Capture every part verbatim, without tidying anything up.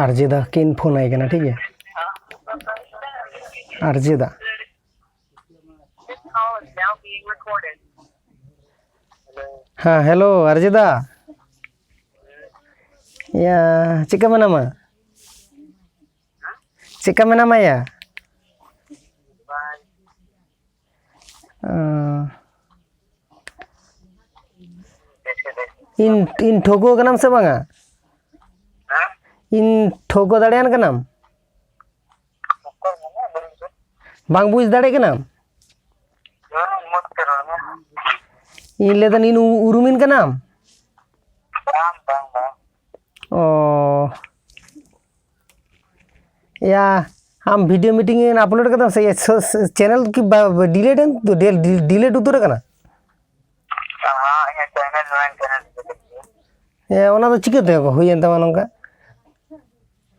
ᱟᱨᱡᱮ ᱫᱟ ᱠᱤᱱ ᱯᱷᱳᱱ ᱟᱭ ᱠᱟᱱᱟ, ᱴᱷᱤᱠ ᱜᱮᱭᱟ? ᱟᱨᱡᱮ ᱫᱟ᱾ ᱦᱮᱸ, ᱦᱮᱞᱳ, ᱟᱨᱡᱮ ᱫᱟ᱾ ᱤᱭᱟᱹ, ᱪᱮᱫᱠᱟ ᱢᱮᱱᱟᱢᱟ? ᱪᱮᱫᱠᱟ ᱢᱮᱱᱟᱢᱟ ᱭᱟ? ᱚ᱾ ᱤᱧ, ᱤᱧ ᱴᱷᱟᱹᱣᱠᱟᱹ ᱠᱟᱱᱟᱢ ᱥᱮ ᱵᱟᱝᱟ? ᱤᱧ ᱴᱷᱟᱹᱣᱠᱟᱹ ᱫᱟᱲᱮᱭᱟᱱ ᱠᱟᱱᱟᱢ? ᱵᱟᱝ ᱵᱩᱡᱽ ᱫᱟᱲᱮᱭᱟᱜ ᱠᱟᱱᱟᱢ? ᱤᱧ ᱞᱟᱹᱭᱫᱟ, ᱤᱧ ᱩ-, ᱩᱨᱩᱢᱤᱱ ᱠᱟᱱᱟᱢ? ᱵᱟᱝ, ᱵᱟᱝ, ᱵᱟᱝ᱾ ᱚ᱾ ᱭᱟ, ᱟᱢ ᱵᱷᱤᱰᱤᱭᱳ ᱢᱤᱴᱤᱝ ᱮᱢ ᱟᱯᱞᱳᱰ ᱠᱟᱫᱟᱢ ᱥᱮ? ᱤᱭᱟᱹ, ᱥᱳ-, ᱥᱳ-, ᱪᱮᱱᱮᱞ ᱠᱤ ᱵᱟ-, ᱵᱟ-, ᱰᱤᱞᱮᱴ ᱮᱱ, ᱰᱤᱞ-, ᱰᱤᱞ-, ᱰᱤᱞᱮᱴ ᱩᱛᱟᱹᱨ ᱟᱠᱟᱱᱟ? ᱦᱮᱸ, ᱤᱧᱟᱹᱜ ᱪᱮᱱᱮᱞ ᱢᱮᱱᱟᱜᱼᱟ, ᱪᱮᱱᱮᱞ ᱰᱤᱞᱮᱴ ᱜᱮᱭᱟ᱾ ᱦᱮᱸ, ᱚᱱᱟ ᱫᱚ ᱪᱤᱠᱟᱹᱛᱮ ᱦᱩᱭᱮᱱ ᱛᱟᱢᱟ ᱱᱚᱝᱠᱟ?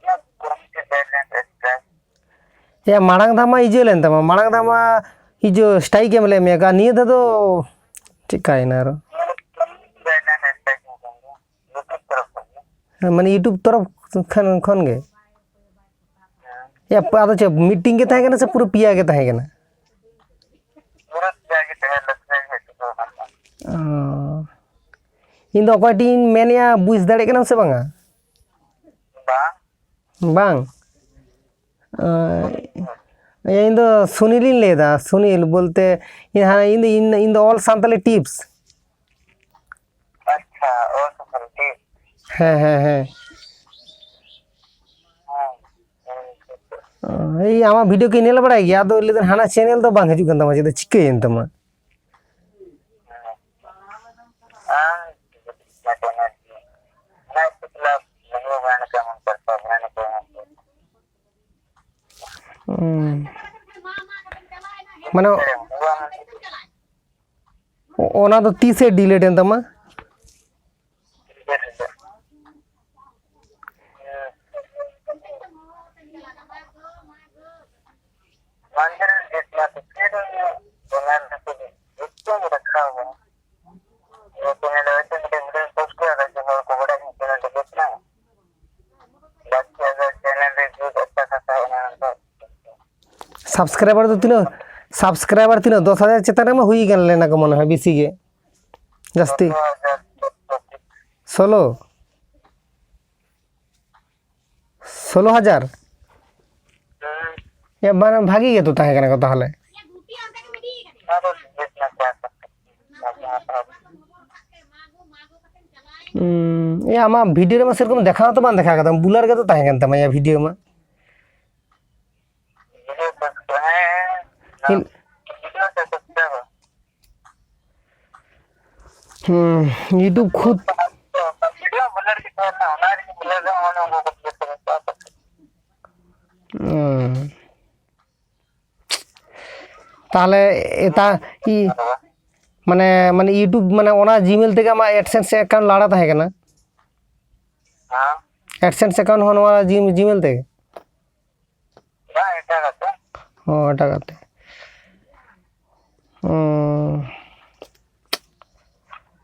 ᱤᱧᱟᱹᱜ ᱠᱚᱢᱤᱴᱤ ᱜᱟᱭᱤᱰᱞᱟᱭᱤᱱ ᱨᱮ ᱥᱴᱨᱟᱭᱤᱠ᱾ ᱭᱟ, ᱢᱟᱲᱟᱝ ᱫᱷᱟᱣ ᱢᱟ ᱤᱭᱟᱹ ᱞᱮᱱ ᱛᱟᱢᱟ, ᱢᱟᱲᱟᱝ ᱫᱷᱟᱣ ᱢᱟ ᱤᱭᱟᱹ ᱥᱴᱨᱟᱭᱤᱠ ᱮᱢ ᱞᱮᱫ ᱢᱮᱭᱟ, ᱟᱨ ᱱᱤᱭᱟᱹ ᱫᱷᱟᱣ ᱫᱚ ᱪᱮᱠᱟᱭᱮᱱᱟ ᱟᱨᱚ? ᱤᱧᱟᱹᱜ ᱠᱚᱢᱤᱴᱤ ᱜᱟᱭᱤᱰᱞᱟᱭᱤᱱ ᱨᱮ ᱥᱴᱨᱟᱭᱤᱠ ᱮᱢ ᱠᱟᱱ ᱜᱮᱭᱟ, YouTube ᱛᱚᱨᱚᱯ ᱠᱷᱚᱱ ᱜᱮ᱾ ᱦᱮᱸ, ᱢᱟᱱᱮ YouTube ᱛᱚᱨᱚᱯ ᱠᱷᱚᱱ, ᱠᱷᱚᱱ ᱜᱮ? ᱦᱮᱸ᱾ ᱭᱟ, ᱟᱫᱚ ᱪᱮᱫ ᱢᱤᱫᱴᱤᱝ ᱜᱮ ᱛᱟᱦᱮᱸ ᱠᱟᱱᱟ ᱥᱮ ᱯᱩᱨᱟᱹ ᱯᱮᱭᱟ ᱜᱮ ᱛᱟᱦᱮᱸ ᱠᱟᱱᱟ? ᱯᱩᱨᱟᱹ ᱯᱮᱭᱟ ᱜᱮ ᱛᱟᱦᱮᱸ ᱞᱮᱱ ᱛᱟᱦᱮᱸ ᱠᱟᱱᱟ᱾ ᱚ᱾ ᱤᱧ ᱫᱚ ᱚᱠᱚᱭ ᱴᱷᱮᱱ ᱤᱧ ᱢᱮᱱᱮᱫᱼᱟ, ᱵᱩᱡᱽ ᱫᱟᱲᱮᱭᱟᱜ ᱠᱟᱱᱟᱢ ᱥᱮ ᱵᱟᱝᱟ? ᱵᱟᱝ᱾ ᱵᱟᱝ? ᱚ, ᱤᱧ ᱫᱚ ᱥᱩᱱᱤᱞᱤᱧ ᱞᱟᱹᱭᱫᱟ, ᱥᱩᱱᱤᱞ ᱵᱚᱞᱛᱮ ᱤᱧ ᱦᱟᱱᱟ, ᱤᱧ ᱫᱚ, ᱤᱧ ᱫᱚ, ᱤᱧ ᱫᱚ ᱚᱞ ᱥᱟᱱᱛᱟᱲᱤ ᱴᱤᱯᱥ᱾ ᱟᱪᱪᱷᱟ, ᱚᱞ ᱥᱟᱱᱛᱟᱲᱤ ᱴᱤᱯᱥ᱾ ᱦᱮᱸ, ᱦᱮᱸ, ᱦᱮᱸ᱾ ᱦᱮᱸ, ᱦᱮᱸ, ᱴᱷᱤᱠ ᱜᱮᱭᱟ᱾ ᱚ, ᱮᱭ ᱟᱢᱟᱜ ᱵᱷᱤᱰᱤᱭᱳ ᱠᱚᱧ ᱧᱮᱞ ᱵᱟᱲᱟᱭ ᱜᱮᱭᱟ, ᱟᱫᱚ ᱞᱟᱹᱭ ᱫᱟᱹᱧ ᱦᱟᱱᱟ ᱪᱮᱱᱮᱞ ᱫᱚ ᱵᱟᱝ ᱦᱤᱡᱩᱜ ᱠᱟᱱ ᱛᱟᱢᱟ, ᱪᱮᱫ ᱫᱚ ᱪᱤᱠᱟᱹᱭᱮᱱ ᱛᱟᱢᱟ? ᱦᱮᱸ, ᱦᱮᱸ, ᱴᱷᱤᱠ ᱜᱮᱭᱟ, ᱴᱷᱤᱠ ᱜᱮᱭᱟ, ᱴᱷᱤᱠ ᱜᱮᱭᱟ᱾ ᱦᱮᱸ, ᱥᱩᱠᱞᱟ, ᱵᱟᱹᱦᱩ ᱵᱟᱝ ᱠᱟᱱᱟ, ᱯᱟᱨᱯᱟ ᱵᱟᱝ ᱠᱟᱱᱟ᱾ ᱦᱩᱸ᱾ ᱢᱟᱱᱮ, ᱚᱱᱟ ᱫᱚ ᱛᱤᱥᱮ ᱰᱤᱞᱮᱴ ᱮᱱ ᱛᱟᱢᱟ? ᱥᱟᱵᱥᱠᱨᱟᱭᱵᱟᱨ ᱫᱚ ᱛᱤᱱᱟᱹᱜ? ᱥᱟᱵᱥᱠᱨᱟᱭᱵᱟᱨ ᱛᱤᱱᱟᱹᱜ? ᱫᱚᱥ ᱦᱟᱡᱟᱨ ᱪᱮᱛᱟᱱ ᱨᱮᱢᱟ ᱦᱩᱭ ᱠᱟᱱ ᱞᱮᱱᱟ ᱠᱚ ᱢᱚᱱᱮ ᱦᱚᱭ, ᱵᱮᱥᱤ ᱜᱮ᱾ ᱡᱟᱹᱥᱛᱤ᱾ ᱥᱳᱞᱳ᱾ ᱥᱳᱞᱳ ᱦᱟᱡᱟᱨ᱾ ᱮ, ᱢᱟᱱᱮ ᱵᱷᱟᱜᱤ ᱜᱮᱛᱚ ᱛᱟᱦᱮᱸ ᱠᱟᱱᱟ ᱠᱚ ᱛᱟᱦᱚᱞᱮ᱾ ᱦᱩᱸ, ᱮ, ᱟᱢᱟᱜ ᱵᱷᱤᱰᱤᱭᱳ ᱨᱮᱢᱟ ᱥᱮᱨᱚᱠᱚᱢ ᱫᱮᱠᱷᱟᱣ ᱛᱚ ᱵᱟᱝ ᱫᱮᱠᱷᱟᱣ ᱠᱟᱫᱟᱢ, ᱵᱩᱞᱟᱨ ᱜᱮᱛᱚ ᱛᱟᱦᱮᱸ ᱠᱟᱱ ᱛᱟᱢᱟ ᱭᱟ ᱵᱷᱤᱰᱤᱭᱳ ᱢᱟ᱾ ᱦᱮᱸ᱾ ᱦᱩᱸ, YouTube ᱠᱷᱩᱫ᱾ ᱦᱩᱸ᱾ ᱛᱟᱦᱚᱞᱮ ᱮᱴᱟᱜ ᱤ-, ᱢᱟᱱᱮ, ᱢᱟᱱᱮ YouTube, ᱢᱟᱱᱮ ᱚᱱᱟ Gmail ᱛᱮᱜᱮ ᱟᱢᱟᱜ AdSense account ᱞᱟᱲᱟ ᱛᱟᱦᱮᱸ ᱠᱟᱱᱟ? ᱦᱮᱸ᱾ AdSense account ᱦᱚᱸ ᱱᱚᱣᱟ Gmail, Gmail ᱛᱮᱜᱮ? ᱵᱟᱝ, ᱮᱴᱟᱜᱟᱜ ᱛᱮ᱾ ᱚ, ᱮᱴᱟᱜᱟᱜ ᱛᱮ᱾ ᱚ᱾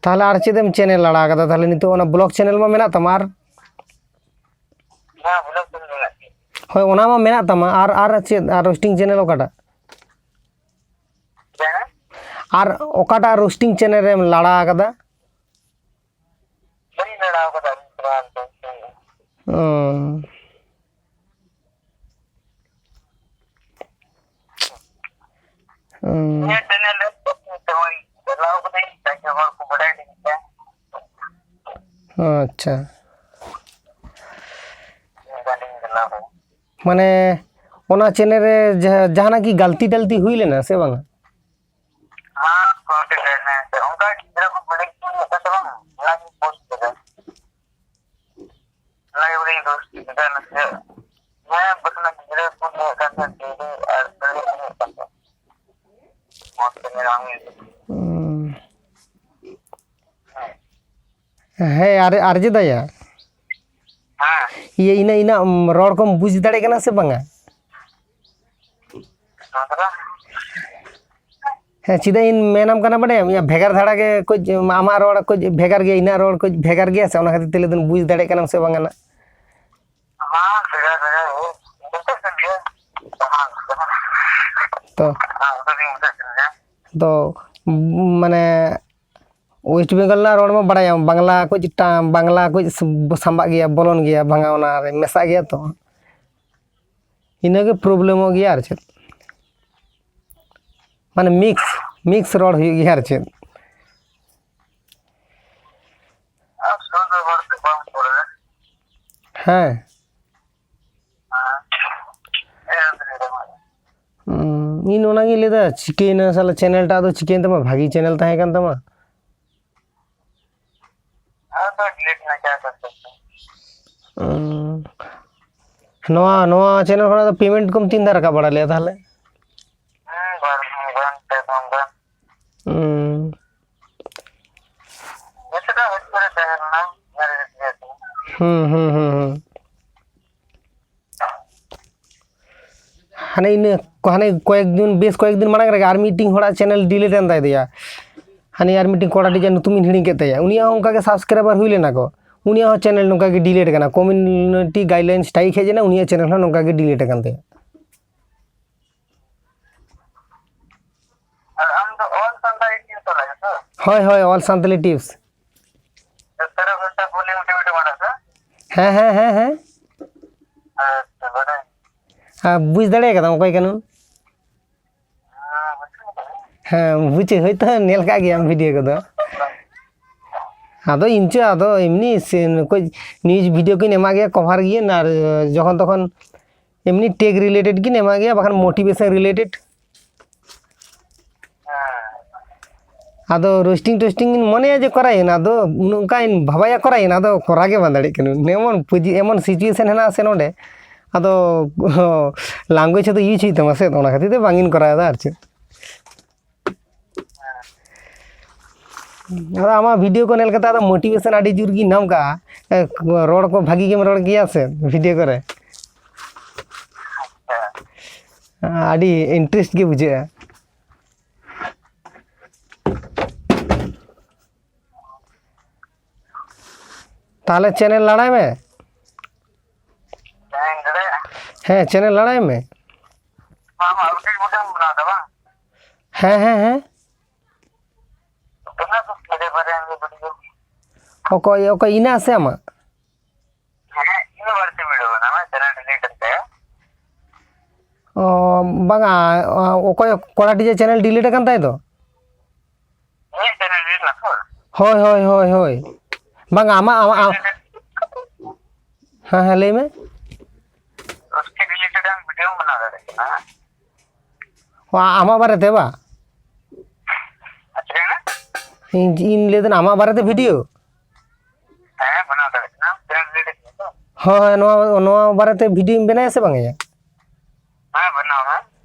ᱛᱟᱦᱚᱞᱮ ᱟᱨ ᱪᱮᱫ ᱮᱢ ᱪᱮᱱᱮᱞ ᱟᱲᱟᱜ ᱠᱟᱫᱟ? ᱛᱟᱦᱚᱞᱮ ᱱᱤᱛᱚᱜ ᱚᱱᱟ vlog channel ᱢᱟ ᱢᱮᱱᱟᱜ ᱛᱟᱢᱟ, ᱟᱨ? ᱦᱮᱸ, vlog channel ᱢᱮᱱᱟᱜ ᱛᱤᱧᱟ᱾ ᱦᱳᱭ, ᱚᱱᱟ ᱢᱟ ᱢᱮᱱᱟᱜ ᱛᱟᱢᱟ, ᱟᱨ, ᱟᱨ ᱪᱮᱫ? ᱟᱨ roasting channel ᱚᱠᱟᱴᱟᱜ? ᱦᱮᱸ? ᱟᱨ ᱚᱠᱟᱴᱟᱜ roasting channel ᱨᱮᱢ ᱞᱟᱲᱟ ᱠᱟᱫᱟ? ᱵᱟᱹᱧ ᱞᱟᱲᱟᱣ ᱠᱟᱫᱟ ᱤᱧ ᱫᱚ ᱟᱨ ᱫᱚ᱾ ᱚ᱾ ᱚ᱾ ᱤᱧᱟᱹᱜ channel ᱨᱮ ᱛᱮᱦᱚᱸ ᱪᱟᱞᱟᱣ ᱠᱟᱹᱫᱟᱹᱧ, ᱡᱟᱜᱮ ᱦᱚᱲ ᱠᱚ ᱵᱟᱰᱟᱭ ᱞᱟᱹᱜᱤᱫ ᱛᱮ᱾ ᱟᱪᱪᱷᱟ᱾ ᱤᱧ ᱵᱟᱹᱞᱤᱧ ᱪᱟᱞᱟᱣ ᱠᱟᱱᱟ᱾ ᱢᱟᱱᱮ, ᱚᱱᱟ channel ᱨᱮ ᱡᱟᱦᱟᱸ, ᱡᱟᱦᱟᱱᱟᱜ ᱠᱤ ᱜᱟᱞᱛᱤ ᱴᱟᱞᱛᱤ ᱦᱩᱭ ᱞᱮᱱᱟ ᱥᱮ ᱵᱟᱝᱟ? ᱦᱮᱸ, ᱜᱚᱢᱠᱮ, ᱞᱟᱹᱭ ᱢᱮ᱾ ᱚᱱᱠᱟ ᱜᱤᱫᱽᱨᱟᱹ ᱠᱚ ᱵᱟᱹᱲᱤᱡ ᱠᱚ ᱧᱮᱞ ᱠᱟᱱ ᱛᱟᱵᱚᱱᱟ, ᱚᱱᱟ ᱜᱤᱧ post ᱠᱮᱫᱟ᱾ ᱚᱱᱟ ᱜᱮ ᱵᱚᱞᱮ ᱤᱧ ᱫᱚ ᱪᱤᱠᱟᱹ ᱱᱟᱥᱮ᱾ ᱦᱮᱸ, ᱵᱚᱞᱮ ᱚᱱᱟ ᱜᱤᱫᱽᱨᱟᱹ ᱠᱚ ᱧᱮᱞ ᱠᱟᱱ ᱛᱟᱦᱮᱸᱫ, ᱴᱤᱵᱷᱤ ᱟᱨ ᱠᱷᱟᱹᱞᱤ ᱧᱮᱞ ᱠᱟᱱ ᱛᱟᱦᱮᱸᱫ᱾ ᱢᱚᱡᱽ ᱛᱮ ᱧᱮᱞ ᱵᱟᱝ ᱦᱩᱭᱩᱜ ᱠᱟᱱᱟ᱾ ᱦᱩᱸ᱾ ᱦᱮᱸ᱾ ᱦᱮᱸ, ᱟᱨ, ᱟᱨᱡᱮ ᱫᱟᱭᱟ᱾ ᱦᱮᱸ᱾ ᱤᱭᱟᱹ, ᱤᱱᱟᱹ, ᱤᱱᱟᱹ, ᱩᱢ, ᱨᱚᱲ ᱠᱚᱢ ᱵᱩᱡᱽ ᱫᱟᱲᱮᱭᱟᱜ ᱠᱟᱱᱟ ᱥᱮ ᱵᱟᱝᱟ? ᱦᱮᱸ, ᱪᱮᱫᱟᱜ ᱤᱧ ᱢᱮᱱᱟᱢ ᱠᱟᱱᱟ ᱵᱟᱰᱟᱭᱟᱢ? ᱤᱧᱟᱹᱜ ᱵᱷᱮᱜᱟᱨ ᱫᱷᱟᱨᱟ ᱜᱮ ᱠᱟᱹᱡ, ᱟᱢᱟᱜ ᱨᱚᱲ ᱠᱟᱹᱡ ᱵᱷᱮᱜᱟᱨ ᱜᱮᱭᱟ, ᱤᱧᱟᱹᱜ ᱨᱚᱲ ᱠᱟᱹᱡ ᱵᱷᱮᱜᱟᱨ ᱜᱮᱭᱟ ᱥᱮ, ᱚᱱᱟ ᱠᱷᱟᱹᱛᱤᱨ ᱛᱮ ᱞᱟᱹᱭ ᱫᱟᱹᱧ ᱵᱩᱡᱽ ᱫᱟᱲᱮᱭᱟᱜ ᱠᱟᱱᱟᱢ ᱥᱮ ᱵᱟᱝᱟ ᱱᱟᱜ? ᱦᱮᱸ, ᱵᱷᱮᱜᱟᱨ, ᱵᱷᱮᱜᱟᱨ ᱜᱮ᱾ ᱡᱚᱛᱚ ᱥᱮᱫ ᱜᱮ᱾ ᱡᱟᱦᱟᱸ, ᱡᱟᱦᱟᱸ᱾ ᱦᱮᱸ, ᱚᱱᱠᱟ ᱜᱤᱧ ᱵᱩᱡᱷᱟᱹᱣᱮᱫ ᱠᱟᱱᱟ᱾ ᱦᱮᱸ᱾ ᱛᱚ ᱢᱟᱱᱮ ᱳᱭᱮᱥᱴ ᱵᱮᱝᱜᱚᱞ ᱨᱮᱱᱟᱜ ᱨᱚᱲ ᱢᱟ ᱵᱟᱲᱟᱭᱟᱢ, ᱵᱟᱝᱞᱟ ᱠᱚ ᱪᱮᱫ ᱵᱟᱝᱞᱟ ᱠᱚ ᱥᱟᱢᱵᱟᱜ ᱜᱮᱭᱟ, ᱵᱚᱞᱚᱱ ᱜᱮᱭᱟ, ᱵᱷᱟᱝᱟ ᱚᱱᱟ ᱨᱮ ᱢᱮᱥᱟᱜ ᱜᱮᱭᱟ ᱛᱚ᱾ ᱤᱱᱟᱹᱜᱮ ᱯᱨᱚᱵᱞᱮᱢᱚᱜ ᱜᱮᱭᱟ ᱟᱨ ᱪᱮᱫ, ᱢᱟᱱᱮ ᱢᱤᱠᱥ ᱢᱤᱠᱥ ᱨᱚᱲ ᱦᱩᱭᱩᱜ ᱜᱮᱭᱟ ᱟᱨ ᱪᱮᱫ᱾ ᱟᱨ ᱥᱩᱨ ᱨᱮ ᱦᱚᱲ ᱫᱚ ᱵᱟᱢ ᱯᱚᱲᱟ᱾ ᱦᱮᱸ᱾ ᱦᱮᱸ᱾ ᱦᱮᱸ, ᱦᱮᱸ᱾ ᱦᱩᱸ, ᱤᱧ ᱚᱱᱟᱜᱤᱧ ᱞᱟᱹᱭᱫᱟ, ᱪᱤᱠᱟᱹᱭᱮᱱᱟ ᱥᱟᱞᱟ, ᱪᱮᱱᱮᱞ ᱴᱟᱜ ᱫᱚ ᱪᱤᱠᱟᱹᱭᱮᱱ ᱛᱟᱢᱟ? ᱵᱷᱟᱜᱤ ᱪᱮᱱᱮᱞ ᱛᱟᱦᱮᱸ ᱠᱟᱱ ᱛᱟᱢᱟ᱾ ᱟᱫᱚ ᱰᱤᱞᱤᱴ ᱮᱱᱟ, ᱪᱮᱫ ᱠᱚ ᱪᱤᱠᱟᱹ᱾ ᱩᱸ, ᱱᱚᱣᱟ, ᱱᱚᱣᱟ ᱪᱮᱱᱮᱞ ᱠᱷᱚᱱᱟᱜ ᱫᱚ ᱯᱮᱢᱮᱱᱴ ᱠᱚᱢ ᱛᱤᱱ ᱫᱷᱟᱣ ᱨᱟᱠᱟᱵ ᱵᱟᱲᱟ ᱞᱮᱫᱟ ᱛᱟᱦᱞᱮ? ᱦᱮᱸ, ᱵᱟᱨ ᱫᱷᱟᱣ ᱜᱟᱱ, ᱯᱮ ᱫᱷᱟᱣ ᱜᱟᱱ᱾ ᱩᱸ᱾ ᱵᱮᱥᱤ ᱫᱚ ᱦᱳᱭ ᱠᱚᱨᱮ ᱛᱟᱦᱮᱸ ᱞᱮᱱᱟ, ᱧᱮᱞ ᱞᱮᱫ ᱜᱮᱭᱟ ᱠᱚ᱾ ᱦᱩᱸ, ᱦᱩᱸ, ᱦᱩᱸ, ᱦᱩᱸ᱾ ᱦᱟᱱᱮ ᱤᱱᱟᱹ, ᱦᱟᱱᱮ ᱠᱚᱭᱮᱠ ᱫᱤᱱ, ᱵᱮᱥ ᱠᱚᱭᱮᱠ ᱫᱤᱱ ᱢᱟᱲᱟᱝ ᱨᱮᱜᱮ ᱟᱨ ᱢᱤᱫᱴᱤᱝ ᱦᱚᱲᱟᱜ ᱪᱮᱱᱮᱞ ᱰᱤᱞᱤᱴ ᱮᱱ ᱛᱟᱭ ᱫᱚᱭᱟ᱾ ᱦᱟᱱᱮ ᱟᱨ ᱢᱤᱫᱴᱤᱝ ᱠᱚᱲᱟ ᱴᱤᱡᱟᱜ ᱧᱩᱛᱩᱢᱤᱧ ᱦᱤᱲᱤᱧ ᱠᱮᱫ ᱛᱟᱭᱟ᱾ ᱩᱱᱤᱭᱟᱜ ᱦᱚᱸ ᱚᱱᱠᱟ ᱜᱮ ᱥᱟᱵᱥᱠᱨᱟᱭᱵᱟᱨ ᱦᱩᱭ ᱞᱮᱱᱟ ᱠᱚ᱾ ᱩᱱᱤᱭᱟᱜ ᱦᱚᱸ ᱪᱮᱱᱮᱞ ᱱᱚᱝᱠᱟ ᱜᱮ ᱰᱤᱞᱤᱴ ᱠᱟᱱᱟ, ᱠᱚᱢᱤᱭᱩᱱᱤᱴᱤ ᱜᱟᱭᱤᱰᱞᱟᱭᱤᱱ ᱥᱴᱨᱟᱭᱤᱠ ᱦᱮᱡ ᱮᱱᱟ, ᱩᱱᱤᱭᱟᱜ ᱪᱮᱱᱮᱞ ᱦᱚᱸ ᱱᱚᱝᱠᱟ ᱜᱮ ᱰᱤᱞᱤᱴ ᱟᱠᱟᱱ ᱛᱟᱭᱟ᱾ ᱟᱨ ᱟᱢ ᱫᱚ ᱚᱞ ᱥᱟᱱᱛᱟᱲᱤ ᱠᱤᱱ ᱛᱚᱞᱟ ᱜᱮᱛᱚ? ᱦᱳᱭ, ᱦᱳᱭ, ᱚᱞ ᱥᱟᱱᱛᱟᱲᱤ ᱴᱤᱯᱥ᱾ ᱥᱚᱛᱨᱚ ᱜᱷᱚᱱᱴᱟ ᱯᱩᱨᱱᱤᱢᱟ ᱰᱤᱭᱩᱴᱤ ᱢᱟᱱᱮ ᱥᱮ? ᱦᱮᱸ, ᱦᱮᱸ, ᱦᱮᱸ, ᱦᱮᱸ᱾ ᱟᱪᱪᱷᱟ, ᱵᱟᱰᱟᱭ᱾ ᱟᱨ ᱵᱩᱡᱽ ᱫᱟᱲᱮ ᱠᱟᱫᱟᱢ ᱚᱠᱚᱭ ᱠᱟᱱᱟᱢ? ᱦᱮᱸ, ᱵᱩᱡᱽ ᱠᱟᱫᱟ᱾ ᱦᱮᱸ, ᱵᱩᱡᱽ, ᱦᱳᱭᱛᱳ ᱧᱮᱞ ᱠᱟᱜ ᱜᱮᱭᱟᱢ ᱵᱷᱤᱰᱤᱭᱳ ᱠᱚᱫᱚ᱾ ᱟᱫᱚ ᱤᱧ ᱪᱚ, ᱟᱫᱚ ᱮᱢᱱᱤ ᱥᱮ, ᱱᱩᱠᱩ news video ᱠᱚᱧ ᱮᱢᱟᱜ ᱜᱮᱭᱟ, cover ᱜᱤᱭᱟᱹᱧ, ᱟᱨ ᱡᱚᱠᱷᱚᱱ ᱛᱚᱠᱷᱚᱱ ᱮᱢᱱᱤ tech related ᱜᱤᱧ ᱮᱢᱟᱜ ᱜᱮᱭᱟ, ᱵᱟᱠᱷᱟᱱ motivation related᱾ ᱟᱫᱚ roasting ᱴᱳᱥᱴᱤᱝ ᱤᱧ ᱢᱚᱱᱮᱭᱟ ᱡᱮ ᱠᱚᱨᱟᱣ ᱤᱧ, ᱟᱫᱚ ᱱᱚᱝᱠᱟᱧ ᱵᱷᱟᱵᱟᱭᱟ ᱠᱚᱨᱟᱣ ᱤᱧ, ᱟᱫᱚ ᱠᱚᱨᱟᱣ ᱜᱮ ᱵᱟᱝ ᱫᱟᱲᱮᱭᱟᱜ ᱠᱟᱹᱱᱟᱹᱧ᱾ ᱮᱢᱚᱱ ᱯᱚᱡᱤ-, ᱮᱢᱚᱱ situation ᱦᱮᱱᱟᱜᱼᱟ ᱥᱮ ᱱᱚᱰᱮ, ᱟᱫᱚ language ᱦᱚᱸᱛᱚ use ᱦᱩᱭᱩᱜ ᱛᱟᱢᱟ ᱥᱮ, ᱚᱱᱟ ᱠᱷᱟᱹᱛᱤᱨ ᱛᱮ ᱵᱟᱝ ᱤᱧ ᱠᱚᱨᱟᱣ ᱮᱫᱟ ᱟᱨ ᱪᱮᱫ᱾ ᱟᱫᱚ ᱟᱢᱟᱜ ᱵᱷᱤᱰᱤᱭᱳ ᱠᱚ ᱧᱮᱞ ᱠᱟᱛᱮ ᱟᱫᱚ motivation ᱟᱹᱰᱤ ᱡᱳᱨ ᱜᱤᱧ ᱧᱟᱢ ᱠᱟᱜᱼᱟ᱾ ᱮ, ᱨᱚᱲ ᱠᱚ ᱵᱷᱟᱹᱜᱤ ᱜᱮᱢ ᱨᱚᱲ ᱜᱮᱭᱟ ᱥᱮ ᱵᱷᱤᱰᱤᱭᱳ ᱠᱚᱨᱮ᱾ ᱟᱹᱰᱤ interest ᱜᱮ ᱵᱩᱡᱷᱟᱹᱜᱼᱟ᱾ ᱛᱟᱦᱞᱮ channel ᱞᱟᱲᱟᱭ ᱢᱮ᱾ ᱦᱮᱸ, ᱪᱮᱱᱮᱞ ᱞᱟᱲᱟᱭ ᱢᱮ᱾ ᱦᱮᱸ, ᱦᱮᱸ, ᱦᱮᱸ᱾ ᱚᱱᱟ ᱫᱚ ᱥᱟᱰᱮ ᱵᱟᱨᱭᱟ ᱜᱮ ᱵᱟᱹᱲᱤᱡᱚᱜ᱾ ᱚᱠᱚᱭ, ᱚᱠᱚᱭ ᱤᱧᱟᱹᱜ ᱥᱮ ᱟᱢᱟᱜ? ᱦᱮᱸ, ᱤᱧ ᱵᱟᱹᱲᱛᱤ video ᱵᱮᱱᱟᱣᱟ, channel delete ᱮᱱ ᱛᱟᱭᱟ᱾ ᱚ, ᱵᱟᱝᱟ, ᱚᱠᱚᱭ ᱠᱚᱲᱟᱴᱤᱡ channel delete ᱟᱠᱟᱱ ᱛᱟᱭ ᱫᱚ? ᱤᱧᱟᱹᱜ channel delete ᱞᱮᱱᱟ ᱛᱚ? ᱦᱳᱭ, ᱦᱳᱭ, ᱦᱳᱭ, ᱦᱳᱭ᱾ ᱵᱟᱝᱟ, ᱟᱢᱟᱜ, ᱟᱢᱟᱜ, ᱟᱢ-, ᱦᱮᱸ, ᱦᱮᱸ, ᱞᱟᱹᱭ ᱢᱮ᱾ ᱩᱥᱠᱮ related ᱟᱢ video ᱵᱮᱱᱟᱣ ᱫᱟᱲᱮᱭᱟᱜ ᱠᱟᱱᱟ᱾ ᱚ, ᱟᱢᱟᱜ ᱵᱟᱨᱮᱛᱮ ᱵᱟ? ᱪᱤᱠᱟᱹᱭᱮᱱᱟ? ᱤᱧ, ᱤᱧ ᱞᱟᱹᱭ ᱫᱟ ᱟᱢᱟᱜ ᱵᱟᱨᱮᱛᱮ video? ᱦᱮᱸ, ᱵᱮᱱᱟᱣ ᱫᱟᱲᱮᱭᱟᱜ ᱠᱟᱱᱟ᱾ ᱦᱳᱭ, ᱦᱳᱭ, ᱱᱚᱣᱟ, ᱱᱚᱣᱟ ᱵᱟᱨᱮᱛᱮ videoᱧ ᱵᱮᱱᱟᱭᱟ ᱥᱮ ᱵᱟᱝ ᱭᱟ? ᱦᱮᱸ, ᱵᱮᱱᱟᱣ ᱢᱮ᱾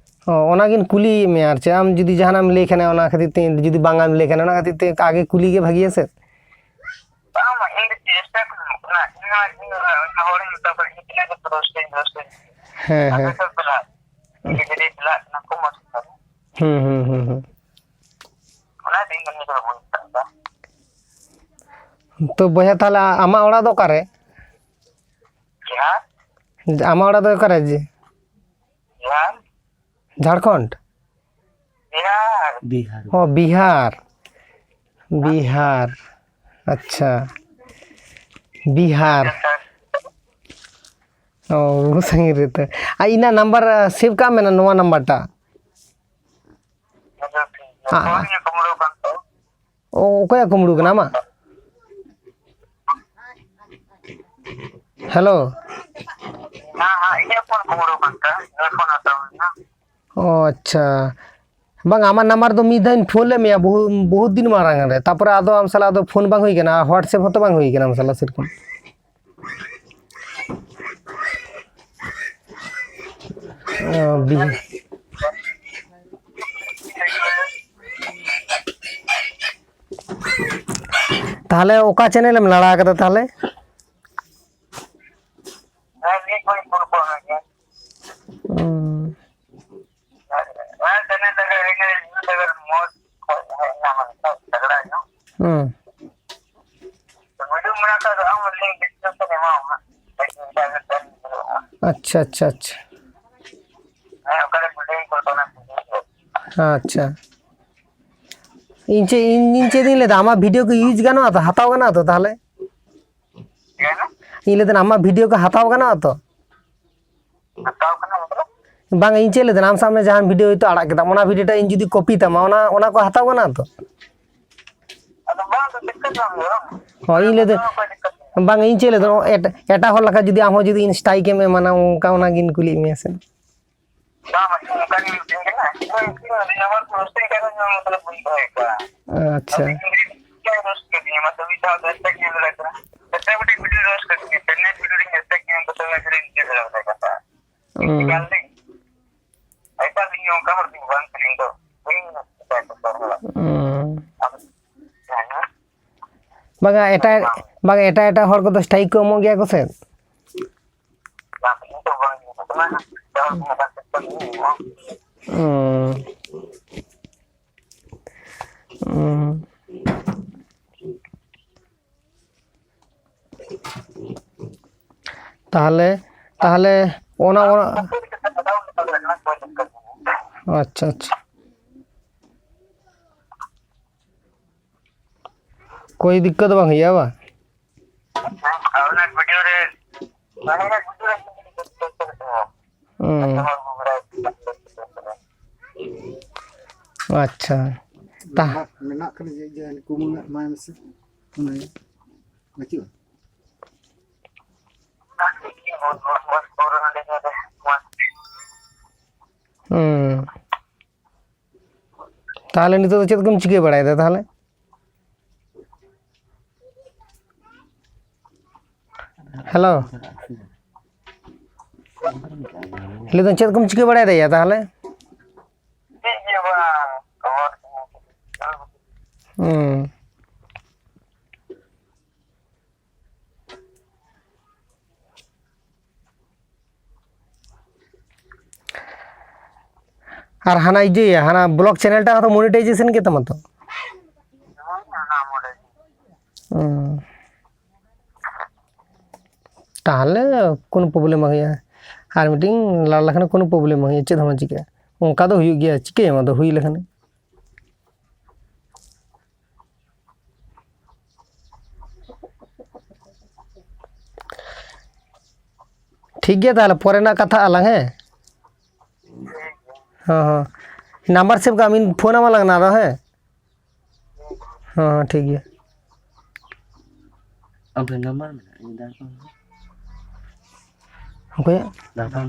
ᱚ, ᱚᱱᱟᱜᱤᱧ ᱠᱩᱞᱤᱭᱮᱫ ᱢᱮᱭᱟ, ᱟᱨ ᱪᱮᱫ ᱟᱢ ᱡᱩᱫᱤ ᱡᱟᱦᱟᱱᱟᱜ ᱮᱢ ᱞᱟᱹᱭ ᱠᱷᱟᱱ, ᱚᱱᱟ ᱠᱷᱟᱹᱛᱤᱨ ᱛᱮ, ᱡᱩᱫᱤ ᱵᱟᱝ ᱮᱢ ᱞᱟᱹᱭ ᱠᱷᱟᱱ, ᱚᱱᱟ ᱠᱷᱟᱹᱛᱤᱨ ᱛᱮ ᱟᱜᱮ ᱠᱩᱞᱤ ᱜᱮ ᱵᱷᱟᱹᱜᱤᱭᱟ ᱥᱮ᱾ ᱵᱟᱝ, ᱵᱟᱝ, ᱤᱧ ᱫᱚ ᱪᱮᱥᱴᱟ ᱠᱚ ᱮᱢᱚᱜ ᱠᱟᱱᱟ᱾ ᱤᱧ ᱦᱚᱸ, ᱤᱧ ᱦᱚᱸ ᱦᱚᱲᱤᱧ ᱢᱮᱛᱟ ᱠᱚᱣᱟ, ᱤᱧ ᱛᱤᱱᱟᱹᱜ ᱠᱚ ᱨᱳᱥᱴᱤᱧ, ᱨᱳᱥᱴᱤᱧ᱾ ᱦᱮᱸ, ᱦᱮᱸ᱾ ᱟᱯᱮ ᱥᱮᱫ ᱪᱟᱞᱟᱜ, ᱤᱧ ᱡᱩᱫᱤ ᱪᱟᱞᱟᱜ ᱠᱟᱱᱟ, ᱠᱷᱩᱵ ᱢᱚᱡᱽ ᱠᱟᱛᱷᱟ᱾ ᱦᱩᱸ, ᱦᱩᱸ, ᱦᱩᱸ, ᱦᱩᱸ᱾ ᱚᱱᱟ ᱫᱤᱱ ᱫᱚ ᱱᱤᱛ ᱦᱚᱸ ᱵᱟᱹᱧ ᱢᱮᱛᱟᱜ ᱠᱚᱣᱟ᱾ ᱛᱚ ᱵᱚᱭᱦᱟ, ᱛᱟᱦᱞᱮ ᱟᱢᱟᱜ ᱚᱲᱟᱜ ᱫᱚ ᱚᱠᱟᱨᱮ? ᱡᱟᱦᱟᱸ? ᱟᱢᱟᱜ ᱚᱲᱟᱜ ᱫᱚ ᱚᱠᱟᱨᱮ? ᱡᱮ ᱡᱟᱦᱟᱸ? ᱡᱷᱟᱲᱠᱷᱚᱸᱰ? ᱵᱤᱦᱟᱨ᱾ ᱵᱤᱦᱟᱨ᱾ ᱚ, ᱵᱤᱦᱟᱨ᱾ ᱵᱤᱦᱟᱨ᱾ ᱟᱪᱪᱷᱟ᱾ ᱵᱤᱦᱟᱨ᱾ ᱚ, ᱵᱚᱦᱩ ᱥᱟᱺᱜᱤᱧ ᱨᱮ ᱛᱚ᱾ ᱟᱨ ᱤᱧᱟᱹᱜ number, ᱟ, save ᱠᱟᱜ ᱢᱮ ᱱᱟ, ᱱᱚᱣᱟ number ᱴᱟᱜ᱾ ᱟᱪᱪᱷᱟ, ᱴᱷᱤᱠ ᱜᱮᱭᱟ᱾ ᱟ-, ᱯᱷᱳᱱ ᱜᱮ ᱠᱩᱢᱵᱽᱲᱩ ᱠᱟᱱ ᱛᱟᱢ᱾ ᱚ, ᱚᱠᱚᱭᱟᱜ ᱠᱩᱢᱵᱽᱲᱩ ᱠᱟᱱᱟ ᱟᱢᱟᱜ? Hello᱾ ᱦᱮᱸ, ᱦᱮᱸ, ᱤᱧᱟᱹᱜ ᱯᱷᱳᱱ ᱠᱩᱢᱵᱽᱲᱩ ᱠᱟᱱ ᱛᱟᱢ᱾ ᱤᱧᱟᱹᱜ ᱯᱷᱳᱱ ᱦᱟᱛᱟᱣ ᱦᱩᱭᱱᱟ᱾ ᱚ, ᱟᱪᱪᱷᱟ᱾ ᱵᱟᱝ, ᱟᱢᱟᱜ number ᱫᱚ ᱢᱤᱫ ᱫᱷᱟᱣ ᱤᱧ ᱯᱷᱳᱱ ᱞᱮᱫ ᱢᱮᱭᱟ, ᱵᱚᱦᱩ, ᱵᱚᱦᱩᱛ ᱫᱤᱱ ᱢᱟᱲᱟᱝ ᱨᱮ᱾ ᱛᱟᱯᱚᱨᱮ ᱟᱫᱚ ᱟᱢ ᱥᱟᱞᱟᱜ ᱟᱫᱚ ᱯᱷᱳᱱ ᱵᱟᱝ ᱦᱩᱭ ᱠᱟᱱᱟ, WhatsApp ᱦᱚᱸᱛᱚ ᱵᱟᱝ ᱦᱩᱭ ᱠᱟᱱᱟ ᱟᱢ ᱥᱟᱞᱟᱜ ᱥᱮᱨᱚᱠᱚᱢ᱾ ᱚ, ᱵᱤᱦᱟᱨ᱾ ᱛᱟᱦᱞᱮ ᱚᱠᱟ channel ᱮᱢ ᱞᱟᱲᱟ ᱠᱟᱫᱟ ᱛᱟᱦᱞᱮ? ᱦᱩᱸ᱾ ᱦᱩᱸ᱾ ᱟᱪᱪᱷᱟ, ᱟᱪᱪᱷᱟ, ᱟᱪᱪᱷᱟ᱾ ᱦᱮᱸ, ᱚᱠᱟᱨᱮ video ᱠᱚ ᱚᱱᱟ video ᱠᱚ᱾ ᱟᱪᱪᱷᱟ᱾ ᱤᱧ ᱪᱮᱫ, ᱤᱧ, ᱤᱧ ᱪᱮᱫ ᱤᱧ ᱞᱟᱹᱭᱫᱟ, ᱟᱢᱟᱜ ᱵᱷᱤᱰᱤᱭᱳ ᱠᱚ ᱤᱭᱩᱡᱽ ᱜᱟᱱᱚᱜᱼᱟ ᱛᱚ? ᱦᱟᱛᱟᱣ ᱜᱟᱱᱚᱜᱼᱟ ᱛᱚ ᱛᱟᱦᱚᱞᱮ? ᱪᱮᱫ ᱦᱚᱸ? ᱤᱧ ᱞᱟᱹᱭᱫᱟ, ᱟᱢᱟᱜ ᱵᱷᱤᱰᱤᱭᱳ ᱠᱚ ᱦᱟᱛᱟᱣ ᱜᱟᱱᱚᱜᱼᱟ ᱛᱚ? ᱦᱟᱛᱟᱣ ᱠᱟᱱᱟ ᱢᱚᱛᱞᱚᱵ? ᱵᱟᱝ, ᱤᱧ ᱪᱮᱫ ᱞᱟᱹᱭᱫᱟ, ᱟᱢ ᱥᱟᱵ ᱢᱮ ᱡᱟᱦᱟᱱ ᱵᱷᱤᱰᱤᱭᱳ ᱦᱚᱭᱛᱳ ᱟᱲᱟᱜ ᱠᱮᱫᱟᱢ, ᱚᱱᱟ ᱵᱷᱤᱰᱤᱭᱳ ᱴᱟᱜ ᱤᱧ ᱡᱩᱫᱤ ᱠᱚᱯᱤ ᱛᱟᱢᱟ, ᱚᱱᱟ, ᱚᱱᱟ ᱠᱚ ᱦᱟᱛᱟᱣ ᱜᱟᱱᱚᱜᱼᱟ ᱛᱚ? ᱟᱫᱚ ᱵᱟᱝ, ᱟᱫᱚ ᱫᱤᱠᱠᱟᱛ ᱵᱟᱝ ᱦᱩᱭᱩᱜᱼᱟ, ᱵᱟᱝ? ᱦᱳᱭ, ᱤᱧ ᱞᱟᱹᱭᱫᱟ, ᱚᱱᱟ ᱫᱚ ᱚᱠᱚᱭ ᱫᱤᱠᱠᱟᱛ? ᱵᱟᱝ, ᱤᱧ ᱪᱮᱫ ᱞᱟᱹᱭᱫᱟ, ᱮᱴ-, ᱮᱴᱟᱜ ᱦᱚᱲ ᱞᱮᱠᱟ ᱡᱩᱫᱤ ᱟᱢ ᱦᱚᱸ ᱡᱩᱫᱤ ᱤᱧ ᱥᱴᱨᱟᱭᱤᱠ ᱮᱢ ᱮᱢᱟᱱᱟ, ᱚᱱᱠᱟ, ᱚᱱᱟᱜᱤᱧ ᱠᱩᱞᱤᱭᱮᱫ ᱢᱮᱭᱟ ᱥᱮ? ᱵᱟᱝ, ᱵᱟᱝ, ᱚᱱᱠᱟ ᱜᱮ ᱢᱤᱫᱴᱮᱱ ᱠᱟᱱᱟ᱾ ᱤᱧ ᱫᱚ ᱤᱧ ᱦᱚᱸ ᱢᱚᱛᱞᱚᱵ ᱵᱟᱹᱧ ᱫᱚᱦᱚᱭ ᱠᱚᱣᱟ᱾ ᱟᱪᱪᱷᱟ᱾ ᱟᱫᱚ ᱤᱧ ᱜᱮ ᱨᱳᱥᱴ ᱠᱟᱫᱤᱧᱟ, ᱢᱟᱥᱮ ᱢᱤᱫ ᱫᱷᱟᱣ ᱫᱚ ᱮᱴᱟᱜ ᱧᱮᱞ ᱫᱟᱲᱮ ᱠᱟᱱᱟ᱾ ᱮᱴᱟᱜ ᱢᱤᱫᱴᱮᱱ ᱵᱷᱤᱰᱤᱭᱳ ᱨᱳᱥᱴ ᱠᱟᱫᱤᱧᱟ, ᱛᱮ ᱱᱮᱴ ᱵᱷᱤᱰᱤᱭᱳ ᱨᱤᱧ ᱮᱴᱟᱜ ᱧᱮᱞ ᱠᱟᱛᱮ ᱚᱱᱟ ᱵᱷᱤᱰᱤᱭᱳ ᱧᱮᱞ ᱫᱟᱲᱮ ᱠᱟᱫᱟ᱾ ᱦᱩᱸ᱾ ᱮᱠᱟᱞ ᱛᱮ᱾ ᱮᱠᱟᱞ ᱤᱧ ᱚᱱᱠᱟ ᱦᱚᱲ ᱫᱚ ᱵᱟᱝ ᱠᱟᱹᱱᱟᱹᱧ ᱫᱚ᱾ ᱵᱟᱹᱧ ᱢᱮᱱᱟ ᱮᱴᱟᱜ ᱮᱴᱟᱜ ᱦᱚᱲ᱾ ᱦᱩᱸ᱾ ᱟᱫᱚ, ᱦᱮᱸ᱾ ᱵᱟᱝᱟ, ᱮᱴᱟᱜ, ᱵᱟᱝ᱾ ᱵᱟᱝᱟ, ᱮᱴᱟᱜ ᱮᱴᱟᱜ ᱦᱚᱲ ᱠᱚᱫᱚ ᱥᱴᱨᱟᱭᱤᱠ ᱠᱚ ᱮᱢᱚᱜ ᱜᱮᱭᱟ ᱠᱚ ᱥᱮ? ᱵᱟᱝ, ᱤᱧ ᱫᱚ ᱵᱟᱝ ᱤᱧ ᱫᱚ ᱵᱟᱝ᱾ ᱦᱩᱸ᱾ ᱦᱩᱸ᱾ ᱛᱟᱦᱚᱞᱮ, ᱛᱟᱦᱚᱞᱮ ᱚᱱᱟ, ᱚᱱᱟ ᱟᱪᱪᱷᱟ, ᱟᱪᱪᱷᱟ᱾ ᱠᱳᱭ ᱫᱤᱠᱠᱟᱛ ᱵᱟᱝ ᱦᱩᱭᱩᱜᱼᱟ, ᱵᱟᱝ? ᱦᱩᱸ᱾ ᱟᱪᱪᱷᱟ᱾ ᱛᱟ- ᱢᱮᱱᱟᱜ, ᱢᱮᱱᱟᱜ ᱠᱷᱟᱱ ᱡᱮ, ᱡᱮ ᱠᱩᱢᱟᱹᱝ ᱟᱜ ᱮᱢᱟᱭ ᱢᱮᱥᱮ᱾ ᱚᱱᱟ ᱵᱟᱹᱪᱩᱜᱼᱟ? ᱦᱩᱸ᱾ ᱛᱟᱦᱚᱞᱮ ᱱᱤᱛᱚᱜ ᱫᱚ ᱪᱮᱫ ᱠᱚᱢ ᱪᱤᱠᱟᱹ ᱵᱟᱲᱟᱭᱮᱫᱟ ᱛᱟᱦᱚᱞᱮ? ᱦᱮᱞᱳ᱾ ᱞᱟᱹᱭᱫᱟᱹᱧ, ᱪᱮᱫ ᱠᱚᱢ ᱪᱤᱠᱟᱹ ᱵᱟᱲᱟᱭᱮᱫᱟ ᱭᱟ ᱛᱟᱦᱚᱞᱮ? ᱪᱮᱫ ᱜᱮ ᱵᱟᱝ, ᱠᱷᱚᱵᱚᱨ᱾ ᱦᱩᱸ᱾ ᱟᱨ ᱦᱟᱱᱟ ᱤᱭᱟᱹᱭᱟ, ᱦᱟᱱᱟ ᱵᱞᱚᱜ ᱪᱮᱱᱮᱞ ᱴᱟᱜ ᱦᱚᱸᱛᱚ ᱢᱚᱱᱤᱴᱟᱭᱡᱮᱥᱚᱱ ᱜᱮ ᱛᱟᱢᱟ ᱛᱚ? ᱦᱩᱸ᱾ ᱛᱟᱦᱚᱞᱮ ᱠᱳᱱᱳ ᱯᱨᱚᱵᱞᱮᱢ ᱵᱟᱝ ᱦᱩᱭᱩᱜᱼᱟ᱾ ᱟᱨ ᱢᱤᱫᱴᱤᱱ ᱞᱟᱲ ᱞᱮᱠᱷᱟᱱ ᱠᱳᱱᱳ ᱯᱨᱚᱵᱞᱮᱢ ᱵᱟᱝ ᱦᱩᱭᱩᱜᱼᱟ, ᱪᱮᱫ ᱦᱚᱸ ᱵᱟᱝ ᱪᱤᱠᱟᱹᱜᱼᱟ᱾ ᱚᱱᱠᱟ ᱫᱚ ᱦᱩᱭᱩᱜ ᱜᱮᱭᱟ, ᱪᱤᱠᱟᱹᱭᱟᱢ ᱟᱫᱚ ᱦᱩᱭ ᱞᱮᱠᱷᱟᱱ᱾ ᱴᱷᱤᱠ ᱜᱮᱭᱟ, ᱛᱟᱦᱚᱞᱮ ᱯᱚᱨᱮ ᱱᱟᱜ ᱠᱟᱛᱷᱟᱜ ᱟᱞᱟᱝ, ᱦᱮᱸ? ᱦᱚᱸ, ᱦᱚᱸ᱾ ᱱᱟᱢᱵᱟᱨ ᱥᱮᱵᱷ ᱠᱟᱜ ᱢᱮ, ᱯᱷᱳᱱ ᱟᱢᱟᱞᱟᱝ ᱱᱟᱜ ᱟᱨᱚ, ᱦᱮᱸ? ᱦᱚᱸ, ᱦᱚᱸ, ᱴᱷᱤᱠ ᱜᱮᱭᱟ᱾ ᱟᱢ ᱴᱷᱮᱱ ᱱᱟᱢᱵᱟᱨ ᱢᱮᱱᱟᱜᱼᱟ? ᱤᱧ ᱫᱟᱠᱟ ᱚᱠᱚᱭᱟᱜ? ᱫᱟᱠᱟ᱾